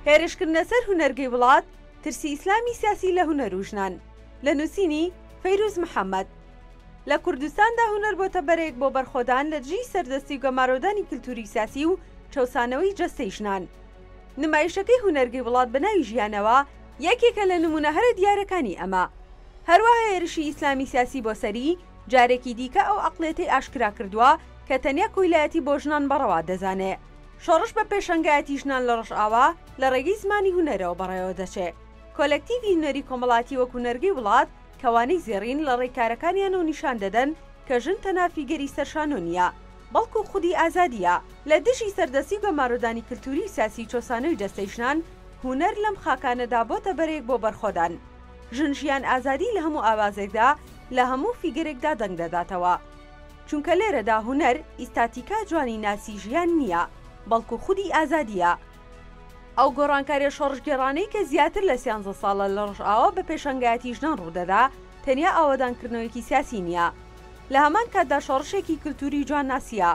هێرشکردنە سەر هونەرگەی وڵات، ترسی ئیسلامی سیاسی لە هونەر و ژنان. لە نووسینی، فەیروز محەمەد. لە کوردستاندا هونەر بۆتە بەرەیەک بۆ بەرخۆدان لە دژی سەردەستی و گەمارۆدانی کلتوری سیاسی و چەوسانەوەی جەستەی ژنان. نمایشەکەی هونەرگەی وڵات بە ناوی ژیانەوە یەکێکە لە نموونە هەرە دیارەکانی ئەمە. هەروەها هێرشی ئیسلامی سیاسی بۆ سەری، جارێکی دیکە ئەو عەقڵیەتەی ئاشکرا کردووە کە تەنیا کۆیلایەتی بۆ ژنان بە ڕەوا دەزانێ. شۆڕش بە پێشەنگایەتی ژنان لە ڕۆژئاوا لە ڕێگەی زمانی هونەرەوە بەڕێوە دەچێ. کۆلەکتیڤی هونەری کۆمەڵاتی وەک هونەرگەی وڵات، کەوانەی زێڕین لە ڕێی کارەکانیانەوە نیشان دەدەن کە ژن تەنها فیگەری سەر شانۆ نییە، بەڵکو خودی ئازادییە. لە دژی سەردەستی و گەمارۆدانی کلتوری و سیاسی و چەوسانەوەی جەستەی ژنان، هونەر لەم خاکانەدا بۆتە بەرەیەک بۆ بەرخۆدان. ژن ژیان ئازادی لە هەموو ئاوازێکدا، لە هەموو فیگەرێکدا دەنگ دەداتەوە. چونکە لێرەدا هونەر ئیستاتیکا جوانیناسی ژیان نییە، بەڵکو خودی ئازادییە. ئەو گۆڕانکاریە شۆڕشگێڕانەی کە زیاتر لە سیانزە ساڵە لە ڕۆژئاوا بە پێشەنگایەتی ژنان ڕوودەدا، تەنیا ئاوەدانکردنەوەیەکی سیاسی نییە، لە هەمان کاتدا شۆڕشێکی کلتوری جوانناسییە.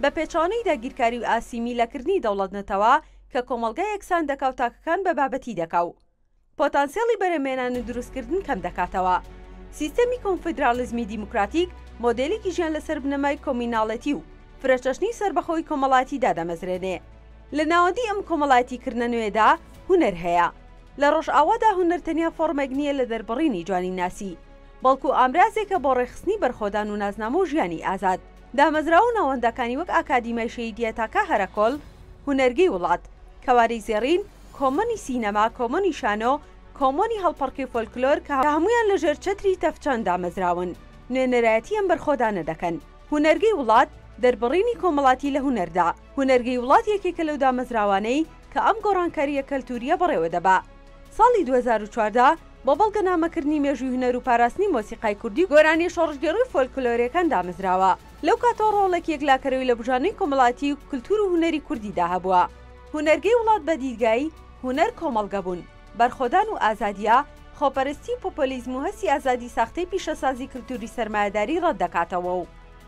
بە پێچەوانەی داگیرکاری و ئاسیمیلەکردنی دەوڵەت-نەتەوە کە کۆمەڵگا یەکسان دەکا و تاکەکان بە بابەتی دەکا و پۆتانسێڵی بەرهەمهێنان و دروستکردن کەم دەکاتەوە. سیستەمی کۆنفیدراڵیزمی دیموکراتیک مۆدێلێکی ژیان لەسەر بنەمای کۆمیناڵێتی و فرەچەشنی سەربەخۆی کۆمەڵایەتی دادەمەزرێنێ. لە ناوەندی ئەم کۆمەڵایەتیکردنە نوێیەدا هونەر هەیە. لە ڕۆژئاوادا هونەر تەنیا فۆرمێک نییە لە دەربڕینی جوانیناسی، بەڵکو ئامرازێکە بۆ ڕێکخستنی بەرخۆدان و نازنامە و ژیانی ئازاد. دامەزراوە و ناوەندەکانی وەک ئاکادیمای شەهید یەتاکا هەرەکۆل، هونەرگەی وڵات، کەوانەی زێڕین، کۆمۆنی سینەما، کۆمۆنی شانۆ، کۆمۆنی هەڵپەڕکێ فۆلکلۆر کە هەموویان لە ژێر چەتری تەفچان دامەزراون، نوێنەرایەتی ئەم بەرخۆدانە دەکەن. هونەرگەی وڵات، دەربڕینی کۆمەڵاتی لە هونەردا. هونەرگەی وڵات یەکێکە لەو دامەزراوانەی کە ئەم گۆڕانکارییە کەلتوورییە بەڕێوە دەبا. ساڵی 2014 بۆ بەڵگەنامەکردنی مێژووی هونەر و پاراستنی مۆسیقای کوردی و گۆرانییە شۆڕشگێڕی و فۆلکلۆرییەکان دامەزراوە. لەو کاتەوە ڕۆڵێکی یەکلاکەرەوەی لە بوژانەوەی کۆمەڵایەتی و کلتوور و هونەری کوردیدا هەبووە. هونەرگەی وڵات بە دیدگای، هونەر کۆمەڵگەبوون، بەرخۆدان و ئازادییە، خۆپەرستی و پۆپۆلیزم و هەستی ئازادی ساختەی پیشەسازی کلتوری سەرمایەداری ڕەت دەکاتەوە و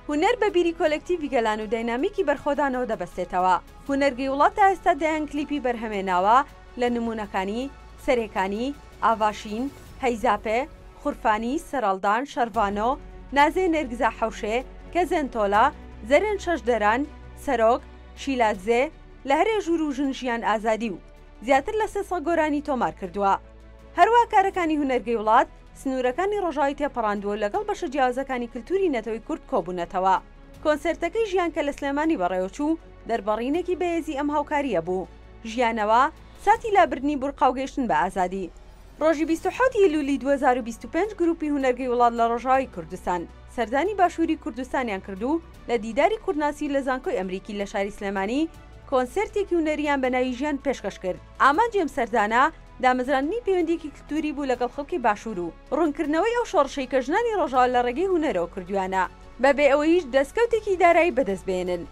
هونەر بە بیری کۆلێکتیڤی گەلان و داینامیکی بەرخۆدانەوە دەبەستێتەوە. هونەرگەی وڵات تا ئێستا دەیان کلیپی بەرهەمێناوە لە نموونەکانی، سەرێکانی، ئاڤاشین، هەیزاپێ، خورفانی، سەرەڵدان، شەرڤانۆ، نازێ نێرگزا حەوشێ، کەزێن تۆلە، زەرێن شەشدەران، سەرۆک، شیلادزێ، لە هەرێ ژوور و ژن ژیان ئازادی و زیاتر لە 300 گۆرانی تۆمار کردووە. هەروەها کارەکانی هونەرگەی وڵات سنوورەکانی ڕۆژاوای تێپەڕاندووە و لەگەڵ بەشە جیاوازەکانی کلتووری نەتەوەی کورد کۆبوونەتەوە. کۆنسێرتەکەی ژیان کە لە سلێمانی بەڕێوەچوو، دەربڕینێکی بەهێزی ئەم هاوکارییە بوو. ژیانەوە، ساتی لابردنی بورقا و گەیشتن بە ئازادی. ڕۆژی 27 ی ئەیلوولی 2025 گرووپی هونەرگەی وڵات لە ڕۆژاوای کوردستان، سەردانی باشووری کوردستانیان کرد و لە دیداری کوردناسی لە زانکۆی ئەمریکی لە شاری سلێمانی کۆنسێرتێکی هونەرییان بە ناوی ژیان پێشکەش کرد. ئامانجی ئەم سەردانە دامەزراندنی پەیوەندییەکی کلتووری بوو لەگەڵ خەڵکی باشوور و ڕوونکردنەوەی ئەو شۆڕشەی کە ژنانی ڕۆژاوا لە ڕێگەی هونەرەوە کردوویانە بەبێ ئەوەی هیچ دەستکەوتێکی دارایی بەدەست بهێنن.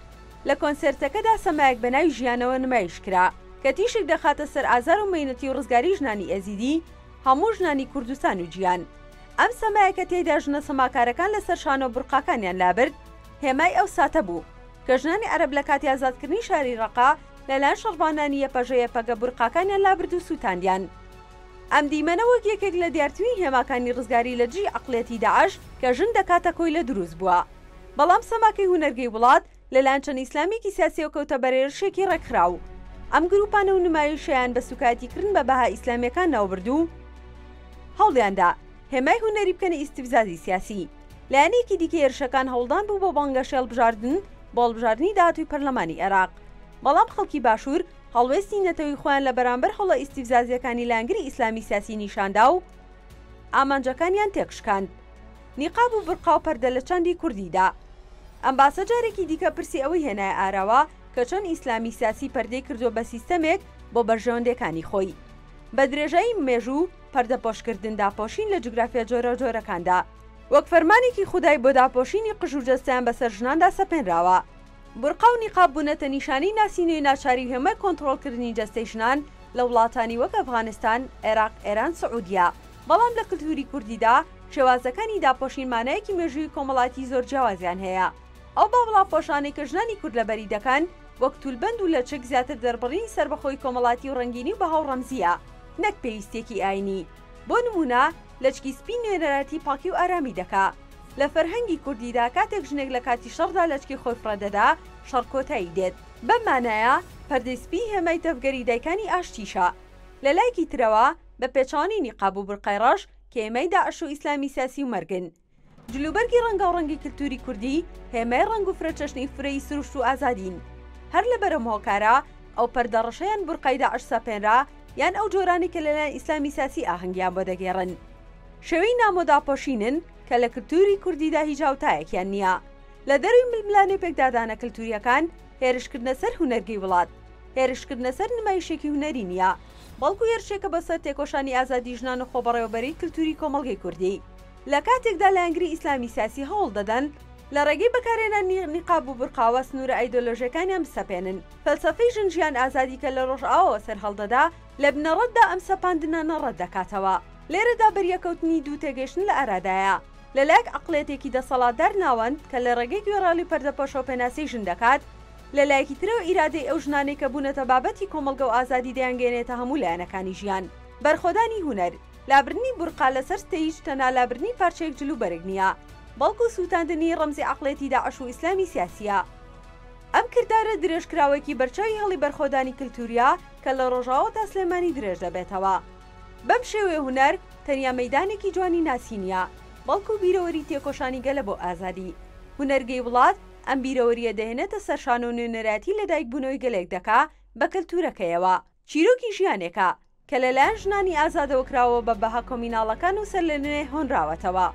لە کۆنسێرتەکەدا سەمایەک بە ناوی ژیانەوە نمایش کرا کە تیشک دەخاتە سەر ئازار و مەینەتی و ڕزگاریی ژنانی ئێزیدی، هەموو ژنانی کوردستان و جیهان. ئەم سەمایە کە تێیدا ژنە سەماکارەکان لەسەر شانۆ بورقاکانیان لابرد، هێمای ئەو ساتە بوو کە ژنانی عەرەب لە کاتی ئازادکردنی شاری ڕەقە لەلایەن شەڕڤانانی یەپەژە یەپەگە بورقاکانیان لابرد و سووتاندیان. ئەم دیمەنە وەک یەکێک لە دیارترین هێماکانی ڕزگاری لە دژی عەقڵیەتی داعش کە ژن دەکاتە کۆیلە دروست بووە. بەڵام سەماکەی هونەرگەی وڵات لەلایەن چەند ئیسلامییەکی سیاسییەوە کەوتە بەر هێرشێکی ڕێکخراو. ئەم گرووپانە و نمایشەیان بە سووکایەتیکردن بە بەها ئیسلامییەکان ناوبرد و هەوڵیاندا هێمای هونەری بکەنە ئیستفزازی سیاسی. لایەنێکی دیکەی هێرشەکان هەوڵدان بوو بۆ بانگەشەی هەڵبژاردن بۆ هەڵبژاردنی داهاتووی پەرلەمانی عێراق. بەڵام خەڵکی باشوور هەڵوێستی نەتەوەی خۆیان لە بەرامبەر هەوڵە ئیستیفزازییەکانی لایەنگری ئیسلامی سیاسی نیشاندا و ئامانجەکانیان تێکشکاند. نیقاب و بورقا و پەردە لە چاندی کوردیدا. ئەم باسە جارێکی دیکە پرسی ئەوەی هێنایە ئاراوە کە چۆن ئیسلامی سیاسی پەردەی کردووە بە سیستەمێک بۆ بەرژەوەندێکانی خۆی. بە درێژایی مێژوو پەردەپۆشکردن داپۆشین لە جوگرافیا جۆراوجۆرەکاندا وەک فەرمانێکی خودای بۆ داپۆشینی قژ و جەستەیان بەسەر ژناندا سەپێنراوە. بورقا و نیقاب بوونەتە نیشانەی ناسینەوەی ناچاری و هێمای کۆنتڕۆڵکردنی جەستەی ژنان لە وڵاتانی وەک ئەفغانستان، عێراق، ئێران، سعودیە. بەڵام لە کلتوری کوردیدا شێوازەکانی داپۆشین مانایەکی مێژووی کۆمەڵایەتی زۆر جیاوازیان هەیە. ئەو باوڵاپۆشانەی کە ژنانی کورد لەبەری دەکەن وەک تولبەند و لەچک زیاتر دەربڕینی سەربەخۆیی کۆمەڵاتی و ڕەنگینی و بەها و ڕەمزییە نەک پێویستییەکی ئایینی. بۆ نموونە لەچکی سپی نوێنەرایەتی پاکی و ئارامی دەکا. لە فەرهەنگی کوردیدا کاتێک ژنێک لە کاتی شەڕدا لەچکی خۆی فڕێ دەدا، شەڕ کۆتایی دێت. بەم مانایە پەردەی سپی هێمای تەڤگەری دایکانی ئاشتیشە. لە لایەکی ترەوە بە پێچەوانەی نیقاب و بورقای ڕەش کە هێمای داعش و ئیسلامی سیاسی و مەرگن. جلوبەرگی ڕەنگاوڕەنگی کلتوری کوردی هێمای ڕەنگ و فرەچەشنی فرەیی سروشت و ئازادین. هەر لەبەر ئەم هۆکارە ئەو پەردە ڕەشە یان بورقای داعش سەپێنرا یان ئەو جۆرانەی کە لەلایەن ئیسلامی سیاسی ئاهەنگیان بۆ دەگێڕن شێوەی نامۆ داپۆشینن کە لە کلتوری کوردیدا هیچ هاوتایەکیان نییە. لە دەروی ململانێ و پێکدادانە کلتورییەکان هێرشکردنە سەر هونەرگەی وڵات هێرشکردنە سەر نمایشێکی هونەری نییە بەڵکو هێرشێکە بۆ سەر تێکۆشانی ئازادی ژنان و خۆبەڕێوەبەریی کلتوری کۆمەڵگەی کوردی. لە کاتێکدا لایەنگری ئیسلامی سیاسی هەوڵ دەدەن لە ڕێگەی بەکارهێنانی نیقاب و بورقاوە سنوورە ئایدۆلۆژیەکانیان بسەپێنن، فەلسەفەی ژن ژیان ئازادی کە لە ڕۆژئاواوە سەرهەڵدەدا لە بنەڕەتدا ئەم سەپاندنانە ڕەت دەکاتەوە. لێرەدا بەریەکەوتنی دوو تێگەیشتن لە ئارادایە، لە لایەک عەقڵیەتێکی دەسەڵاتدار ناوەند کە لە ڕێگەی گوێڕایەڵی پەردەپۆشەوە پێناسەی ژن دەکات، لە لایەکی ترەوە ئیرادەی ئەو ژنانەی کە بوونەتە بابەتی کۆمەڵگە و ئازادی دەیانگەیەنێتە هەموو لایەنەکانی ژیان. بەرخۆدانی هونەر. لابردنی بورقا لەسەر ستەیج تەنها لابردنی پارچەیەک جل و بەرگ نییە، بەڵکو سووتاندنی ڕەمزی عەقڵیەتی داعش و ئیسلامی سیاسییە. ئەم کردارە درێژکراوەیەکی بەرچاوی هەڵی بەرخۆدانی کلتورییە کە لە ڕۆژاواوە تا سلێمانی درێژ دەبێتەوە. بەم شێوەیە هونەر تەنیا مەیدانێکی جوانی ناسی نییە، بەڵکو بیرەوەری تێکۆشانی گەلە بۆ ئازادی. هونەرگەی وڵات ئەم بیرەوەرییە دەهێنێتە سەر شانۆ و نوێنەرایەتی لەدایکبوونەوەی گەلێک دەکا بە کلتورەکەیەوە. چیرۆکی ژیانێکە کە لەلایەن ژنانی ئازادەوە کراوە بە بەها کۆمیناڵەکان و سەرلەنوێ هۆنراوەتەوە.